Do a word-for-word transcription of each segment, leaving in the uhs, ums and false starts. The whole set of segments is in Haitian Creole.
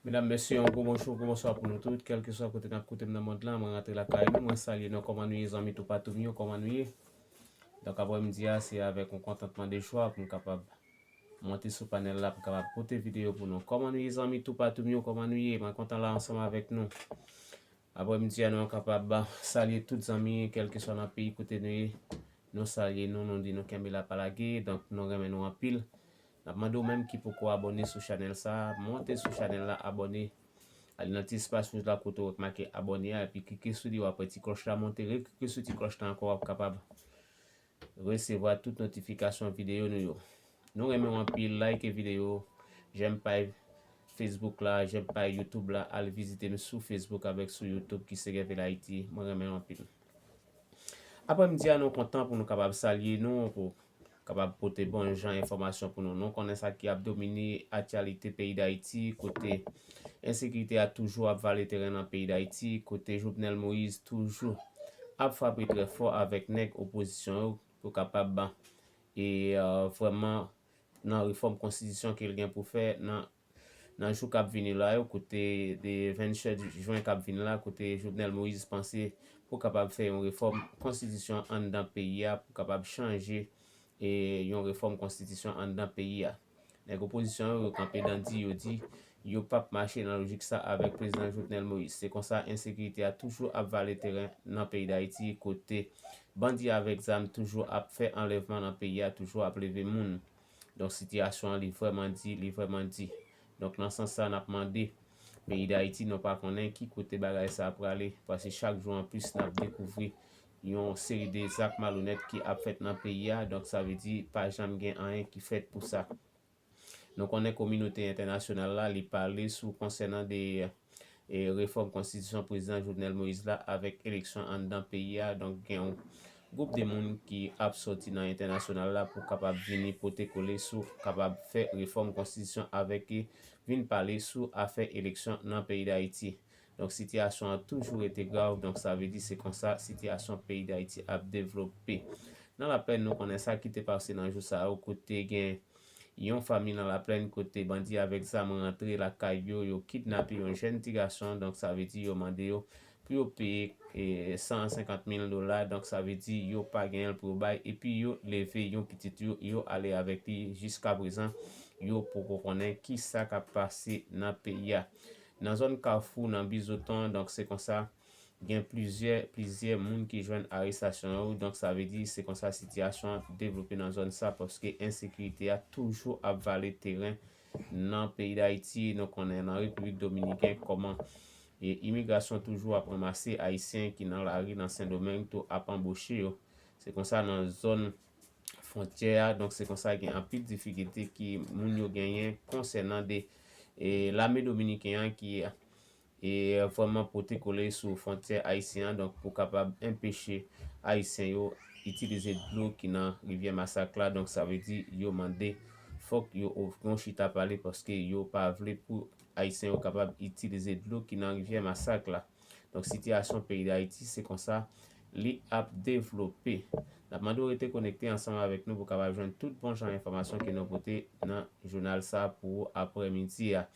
Medam, mesye, yon gwo bonjou, gwo bonswa pou nou tout, kèlkeswa kote n ap koute m nan mond lan, mwen rantre lakay nou, mwen salye nou, kòman nou ye, zanmi toupatou m yo, kòman nou ye? Donk, aprèmidi a, se avèk yon kontantman de jwa pou m kapab monte sou panèl la, pou m kapab pote videyo pou nou. Kòman nou ye, zanmi toupatou m yo, kòman nou ye? Mwen kontan la ansanm avèk nou. Aprèmidi a, nou kapab salye tout zanmi, kèlkeswa nan peyi kote nou ye. Nou salye nou, nou di nou kenbe la pa lage, donk nou renmen nou anpil. N ap mande w menm ki poko abòne sou chanèl sa a, monte sou chanèl la, abòne. Ale nan ti espas wouj la kote w wè k make abòne a, epi klike sou li, w ap wè ti klòch la monte, reklike sou ti klòch la ankò, w ap kapab resevwa tout notifikasyon videyo nou yo. Nou renmen w anpil, like videyo, jèm paj Facebook la, jèm paj YouTube la, al vizite m sou Facebook avèk sou YouTube ki se Gervil Haïti. Mwen renmen w anpil. Aprèmidi a, nou kontan pou nou kapab salye nou, pou kapab pote bon jan enfòmasyon pou nou. Nou konnen sa ki ap domine aktyalite peyi Dayiti, kote ensekirite a toujou ap vale teren nan peyi Dayiti, kote Jovenel Moïse toujou ap frape trè fò avèk nèg opozisyon yo pou kapab, e, vrèman nan refòm konstitisyon ke l gen pou fè nan, nan jou k ap vini la yo, kote de vennsèt jen k ap vini la, kote Jovenel Moïse panse pou kapab fè yon refòm konstitisyon anndan peyi a, pou kapab chanje, e, yon refòm konstitisyon anndan peyi a. Nèg opozisyon yo, yo kanpe dan di, yo di yo p ap mache nan lojik sa avèk prezidan Jovenel Moïse. Se konsa, ensekirite a toujou ap vale teren nan peyi Dayiti, kote bandi avèk zam toujou ap fè anlèvman nan peyi a, toujou ap leve moun. Donk, sitiyasyon an, li vrèman di, li vrèman di. Donk, nan sans sa, n ap mande peyi Dayiti, nou pa konnen ki kote bagay sa a prale, paske chak jou anplis, n ap dekouvri yon seri de zak malonèt ki ap fèt nan peyi a. Donk, sa vle di, pa janm gen anyen ki fèt pou sa. Nou konnen kominote entènasyonal la, li pale sou konsènan de, e, refòm konstitisyon prezidan Jovenel Moïse la avèk eleksyon anndan peyi a. Donk, gen yon gwoup de moun ki ap sòti nan entènasyonal la pou kapab vini pote kole sou kapab fè refòm konstitisyon avèk, e, vin pale sou afè eleksyon nan peyi Dayiti. Donk, sitiyasyon an toujou rete grav. Donk, sa vle di se konsa sitiyasyon peyi Dayiti ap devlope. Nan Laplèn, nou konnen sa ki te pase nan jou sa yo, kote gen yon fanmi nan Laplèn, kote bandi avèk zam rantre lakay yo, yo kidnape yon jèn ti gason. Donk, sa vle di yo mande yo pou yo peye, e, san senkant mil dola. Donk, sa vle di yo pa genyen l pou yo bay. Epi yo leve yon pitit yo, yo ale avèk li. Jiska prezan, yo poko konnen ki sa k ap pase nan peyi a. Nan zòn Kafou, nan Bizoton, donk, se konsa, gen plizyè, plizyè moun ki jwenn arestasyon yo. Donk, sa vle di se konsa sitiyasyon an devlope nan zòn sa, paske ensekirite a toujou ap vale teren nan peyi Dayiti. Nou konnen nan Repiblik Dominiken kòman, e, imigrasyon toujou ap ranmase Ayisyen ki nan lari nan Sendomeng tou ap anboche yo. Se konsa nan zòn fwontyè a, donk se konsa gen anpil difikilte ki moun yo genyen konsènan de, e, lame dominiken an ki, e, vrèman pote kole sou fwontyè ayisyen an, donk pou kapab enpeche Ayisyen yo itilize dlo ki nan rivyè Masak la. Donk, sa vle di yo mande fòk yo ofri yon chita pale, paske yo pa vle pou Ayisyen yo kapab itilize dlo ki nan rivyè Masak la. Donk, sitiyasyon peyi Dayiti, se konsa li ap devlope. N ap mande w rete konekte ansanm avèk nou pou kapab jwenn tout bon jan enfòmasyon ke nou pote nan jounal sa pou ou aprèmidi a.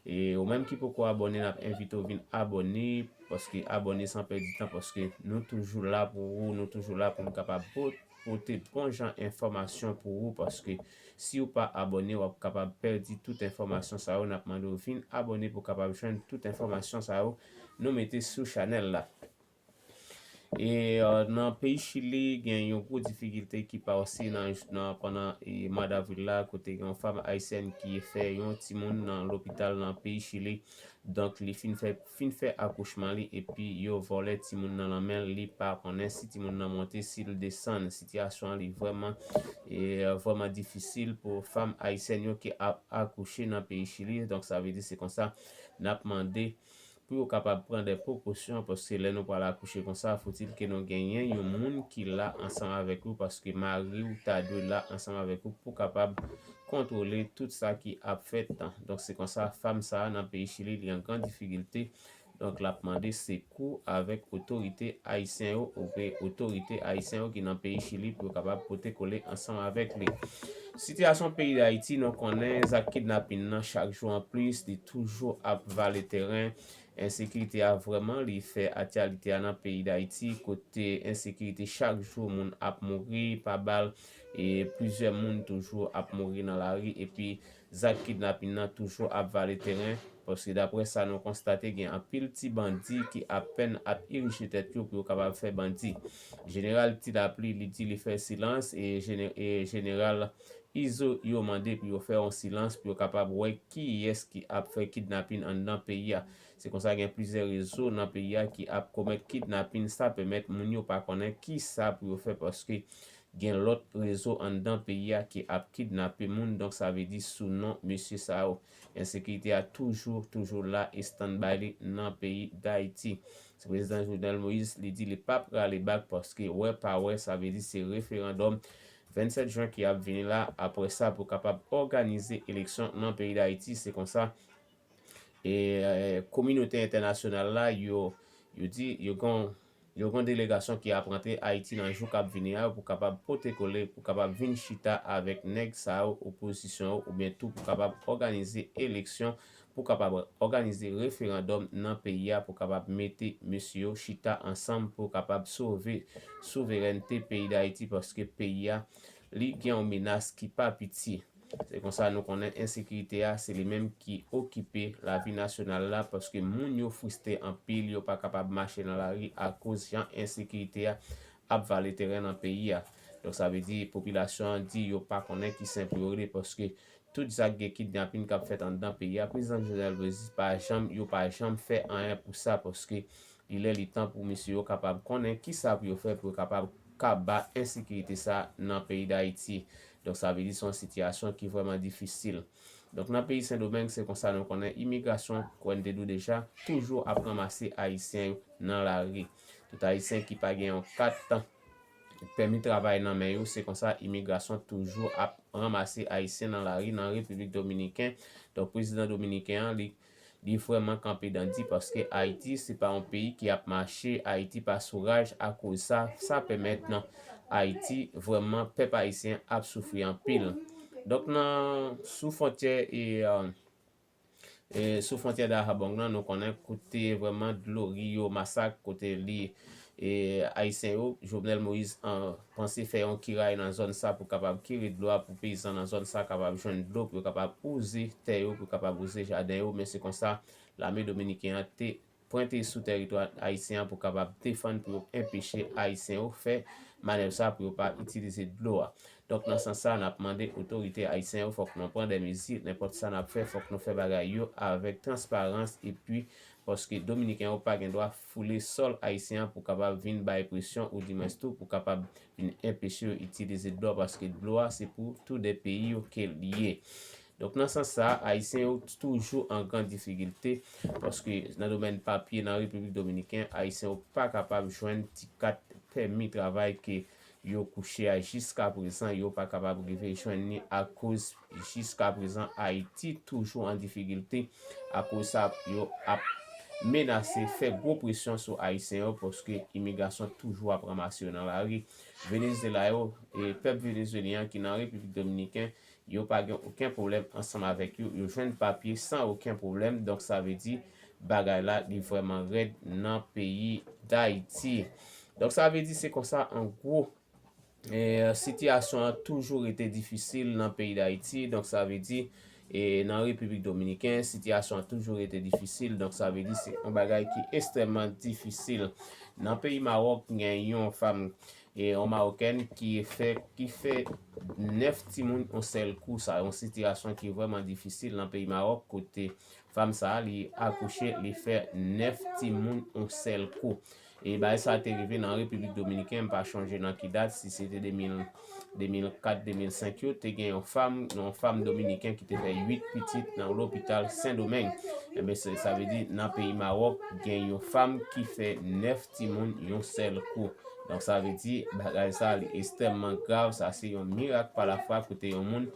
E ou menm ki poko abòne, n ap envite w vin abòne, paske abòne san pèdi tan, paske nou toujou la pou ou, nou toujou la pou nou kapab po-, pote bon jan enfòmasyon pou ou, paske si w pa abòne, w ap kapab pèdi tout enfòmasyon sa yo. N ap mande w vin abòne pou w kapab jwenn tout enfòmasyon sa yo nou mete sou chanèl la. E, e, nan peyi Chili, gen yon gwo difikilte ki pase nan, nan, pandan, e, mwa davril la, kote gen yon fanm ayisyèn ki fè yon timoun nan lopital nan peyi Chili. Donk, li fin fè, fin fè akouchman li, epi yo vòlè timoun nan nan men l. Li pa konnen si timoun nan monte, si l desann. Sitiyasyon an, li vrèman, e, vrèman difisil pou fanm ayisyèn yo ki ap akouche nan peyi Chili. Donk, sa vle di se konsa, n ap mande pou yo kapab pran de prekosyon, paske lè nou pral akouche konsa, fòtil ke nou genyen yon moun ki la ansanm avèk ou, paske mari w ta dwe la ansanm avèk ou pou kapab kontwole tout sa ki ap fèt. Donk, se konsa, fanm sa a nan peyi Chili, li an gran difikilte. Donk, l ap mande sekou avèk otorite ayisyen yo, oube otorite ayisyen yo ki nan peyi Chili pou yo kapab pote kole ansanm avèk li. Sitiyasyon peyi Dayiti, nou konnen zak kidnapin nan chak jou an plis, li toujou ap vale teren. Ensekirite a vrèman, li fè atyalite a nan peyi Dayiti, kote ensekirite chak jou moun ap mouri pa bal, e plizyè moun toujou ap mouri nan lari, epi zak kidnapin nan toujou ap vale teren, paske daprè sa nou konstate, gen anpil ti bandi ki apèn ap erije tèt yo pou yo kapab fè bandi. Jeneral Ti Lapli, li di li fè silans, e jene- e jeneral Izo, yo mande pou yo fè yon silans pou yo kapab wè kiyès ki ap fè kidnapin anndan peyi a. Se konsa, gen plizyè rezo nan peyi a ki ap komèt kidnapin, sa pèmèt moun yo pa konnen kisa pou yo fè, paske gen lòt rezo anndan peyi a ki ap kidnape moun, donk sa vle di sou non mesye sa yo. Ensekirite a toujou, toujou la, e standby li nan peyi Dayiti. Se prezidan Jovenel Moïse, li di li p ap rale bak, paske wè pa wè, sa vle di se referandòm vennsèt jen ki ap vini la, apre sa pou kapab òganize eleksyon nan peyi Dayiti. Se konsa, e, e, kominote entènasyonal la, yo, yo di, yo gon, yo gon delegasyon ki ap rantre Ayiti nan jou k ap vini a yo pou kapab pote kole, pou kapab vin chita avèk nèg sa yo, opozisyon yo, oubyen tou pou kapab òganize eleksyon, pou kapab òganize referandòm nan peyi a, pou kapab mete mesye yo chita ansanm, pou kapab sove souverènte peyi Dayiti, paske peyi a, li gen yon menas ki pa piti. Se konsa nou konnen ensekirite a, se li menm ki okipe lavi nasyonal la, paske moun yo fristre anpil, yo pa kapab mache nan lari akoz jan ensekirite a ap vale teren nan peyi a. Donk sa vle di popilasyon an di yo pa konnen ki sen pou yo rele, paske tout zak de kidnapin k ap fèt anndan peyi a, prezidan Jovenel Moïse pa janm, yo pa janm fè anyen pou sa, paske li lè li tan pou mesye yo kapab konnen kisa pou yo fè pou yo kapab kaba ensekirite sa nan peyi Dayiti. Donk sa vle di se yon sitiyasyon ki vrèman difisil. Donk nan peyi Sendomeng, se konsa nou konnen imigrasyon, kòm n te di w deja, toujou ap ranmase ayisyen yo nan lari. Tout ayisyen ki pa gen yon kat pèmi travay nan men yo, se konsa imigrasyon toujou ap ranmase ayisyen nan lari nan Repiblik Dominiken. Donk prezidan dominiken an, li, li vrèman kanpe dan di, paske Ayiti se pa yon peyi ki ap mache, Ayiti pa sou raj. Akoz sa, sa pèmèt nan Ayiti, vrèman pèp ayisyen ap soufri anpil. Donk nan sou fwontyè e, e, sou fwontyè Dahabong nan, nou konnen kote vrèman dlo Rio Masak, kote li, e, ayisyen yo, Jovenel Moïse an, panse fè yon kiray nan zòn sa pou kapab kire dlo a, pou peyizan nan zòn sa kapab jwenn dlo, pou yo kapab wouze tè yo, pou kapab wouze jaden yo, men se konsa lame dominiken an te pwente sou tèritwa ayisyen an pou kapab defann, pou yo enpeche ayisyen yo fè manèv sa pou yo pa itilize dlo a. Donk nan sans sa, n ap mande otorite ayisyen yo, fòk nou pran de mezi, nenpòt sa n ap fè, fòk nou fè bagay yo avèk transparans, epi paske dominiken yo pa gen dwa foule sòl ayisyen an pou kapab vin bay presyon, oudimwens tou pou kapab vin enpeche yo itilize dlo a, paske dlo a se pou tou de peyi yo ke l ye. Donk nan sans sa, ayisyen yo toujou an gran difikilte, paske nan domèn papye nan Repiblik Dominiken, ayisyen yo pa kapab jwenn ti kat pèmi travay ke yo kouche a. Jiska prezan, yo pa kapab rive jwenn li akoz jiska prezan Ayiti toujou an difikilte. Akoz sa, yo ap menase fè gwo presyon sou ayisyen yo, paske imigrasyon toujou ap ranmase yo nan lari. Venezuela yo, e pèp venezuelyen an ki nan Repiblik Dominiken, yo pa gen okenn pwoblèm ansanm avèk yo, yo jwenn papye san okenn pwoblèm. Donk sa vle di bagay la li vrèman rèd nan peyi Dayiti. Donk sa vle di se konsa an gwo, e, sitiyasyon an toujou rete difisil nan peyi Dayiti. Donk sa vle di, e, nan Repiblik Dominiken, sitiyasyon an toujou rete difisil. Donk sa vle di se yon bagay ki ekstrèmman difisil. Nan peyi Mawòk, gen yon fanm, e, yon mawokèn ki fè, ki fè nèf timoun yon sèl kou. Sa yon sitiyasyon ki vrèman difisil nan peyi Mawòk, kote fanm sa a, li akouche, li fè nèf timoun yon sèl kou. E bagay sa a te rive nan Repiblik Dominiken, m pa chonje nan ki dat, si se te de mil, de mil kat, de mil senk yo, te gen yon fanm, yon fanm dominiken ki te fè uit pitit nan lopital Sendomeng. Enben, se, sa vle di, nan peyi Mawòk, gen yon fanm ki fè nèf timoun yon sèl kou. Donk, sa vle di, bagay sa, li ekstrèmman grav. Sa se yon mirak pa lafwa kote yon moun,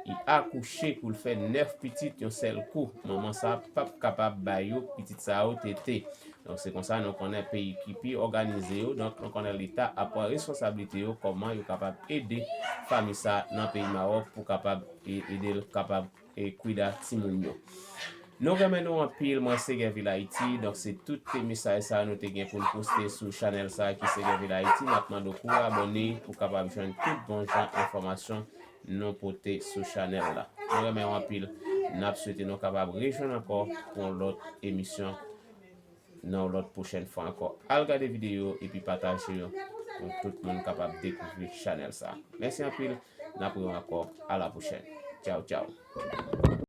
li akouche pou l fè nèf pitit yon sèl kou. Manman sa p ap kapab ba yo pitit sa yo tete. Donk, se konsa nou konnen peyi ki pi òganize yo. Donk, nou konnen Leta ap pran responsablite yo, kòman yo kapab ede fanmi sa nan peyi Mawòk pou kapab e-, ede l kapab e kwida timoun yo. Nou renmen nou anpil, mwen se Gervil Haïti, donk se tout mesaj sa nou te gen pou n poste sou chanèl sa ki se Gervil Haïti. N ap mande w pou w abòne pou w kapab jwenn tout bon jan enfòmasyon nou pote sou chanèl la. Nou renmen w anpil, n ap swete nou kapab rejwenn ankò pou yon lòt emisyon nan yon lòt pwochèn fwa ankò. Al gade videyo epi pataje yo pou tout moun kapab dekouvri chanèl sa. Mèsi anpil, n ap wè w ankò, a la pwochèn. Tchaw, tchaw.